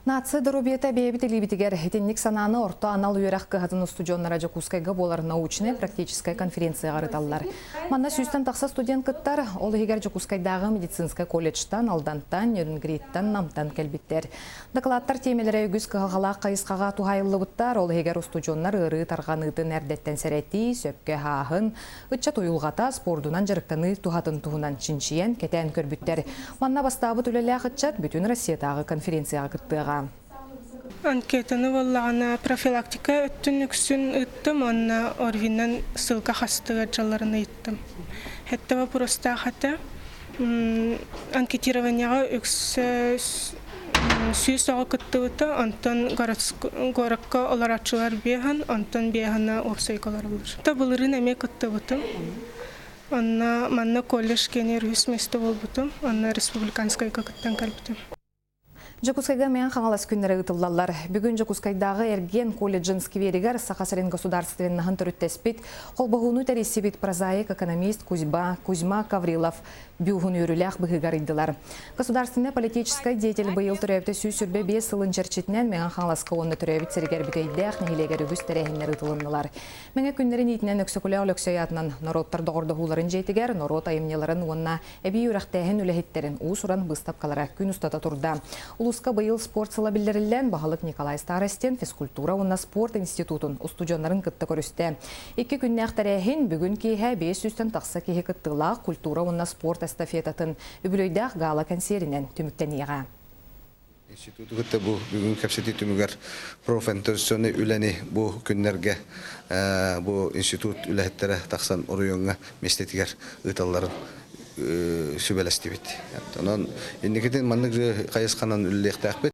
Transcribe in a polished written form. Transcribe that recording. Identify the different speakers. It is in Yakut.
Speaker 1: Нация доруобуйата бэйэбит илиибитигэр. Итинник санааны орто анал үөрэх кыһатын устудьуоннара Дьокуускайга буолар научнай-практическай конференцияҕа ырыталлар. Манна сүүстэн тахса студент кыттар, ол иһигэр Дьокуускайдааҕы медицинскэй колледжтан, Алдантан, Нерюнгриттан, Намтан кэлбиттэр. Докладтар тиэмэлэрэ үгүс кыһалҕалаах хайысхаҕа туһаайыллыбыттар, ол иһигэр устудьуоннар ыарыы тарҕаныытын эрдэттэн сэрэтии, сөпкө аһааһын, ыччат уйулҕата, спордунан дьарыктаныы туһатын туһунан чинчийэн, кэтээн көрбүттэр. Манна бастаабыт үлэлээх ыччат бүтүн Россиятааҕы конференцияҕа кыттыаҕа.
Speaker 2: Анкетаны буоллаҕына профилактика өттүн үксүн ыыттым уонна ОРВИнан ссылка хастыгар дьалларын ыйыттым. Хэттэ вопростаах этэ. Анкетированияҕа үксэ 100 оҕо кыттыбыта, онтон городка олорооччулар биэһэн, онтон биэһэнэ уопсайга олороллор. Былырыын эмиэ кыттыбытым. Онно манна колледж киэнигэр үһүс миэстэ буолбутум, онно республиканскайга кыттан кэлбитим.
Speaker 1: Дьокуускайга Мэҥэ Хаҥалас күннэрэ ыытыллаллар. Бүгүн Дьокуускайдааҕы эргиэн колледжын скверигэр Саха сирин государственноһын төрүттэспит, холбоһууну тэрийсибит прозаик, экономист Кузьма, Кузьма Каврилов бюһун үөрүүлээх быһыыга арыйдылар. Государственнай политическай деятель быйыл төрөөбүтэ 125 сылын чэрчитинэн Мэҥэ Хаҥаласка уонна төрөөбүт сиригэр Бүтэйдээх нэһилиэгэр үгүс тэрээһиннэр ыытылыннылар. Мэҥэ күннэрин иитинэн Өксөкүлээх Өлөксөй аатынан норуоттар доҕордоһууларын дьиэтигэр норуот айымньыларын уонна Эбии үөрэхтээһин үлэһиттэрин уус-уран быыстапкалара күн устата турда. Улууска быйыл спорт сыла биллэриллэн, баһылык Николай Старостин физкультура уонна спорт институтун устудьуоннарын кытта көрүстэ. Икки күннээх тэрээһин бүгүн киэһэ 500-тэн тахса киһи кыттыылаах культура уонна спорт эстафетатын үбүлүөйдээх гала-кэнсиэринэн түмүктэниэҕэ.
Speaker 3: Институту кытта бу бүгүн кэпсэтии түмүгэр профориентационнай үлэни бу күннэргэ бу институт үлэһиттэрэ тахсан оройуоҥҥа миэстэтигэр ыыталларын сүбэлэстибит. Онон инникитин маннык хайысханан үлэлиэхтээхпит.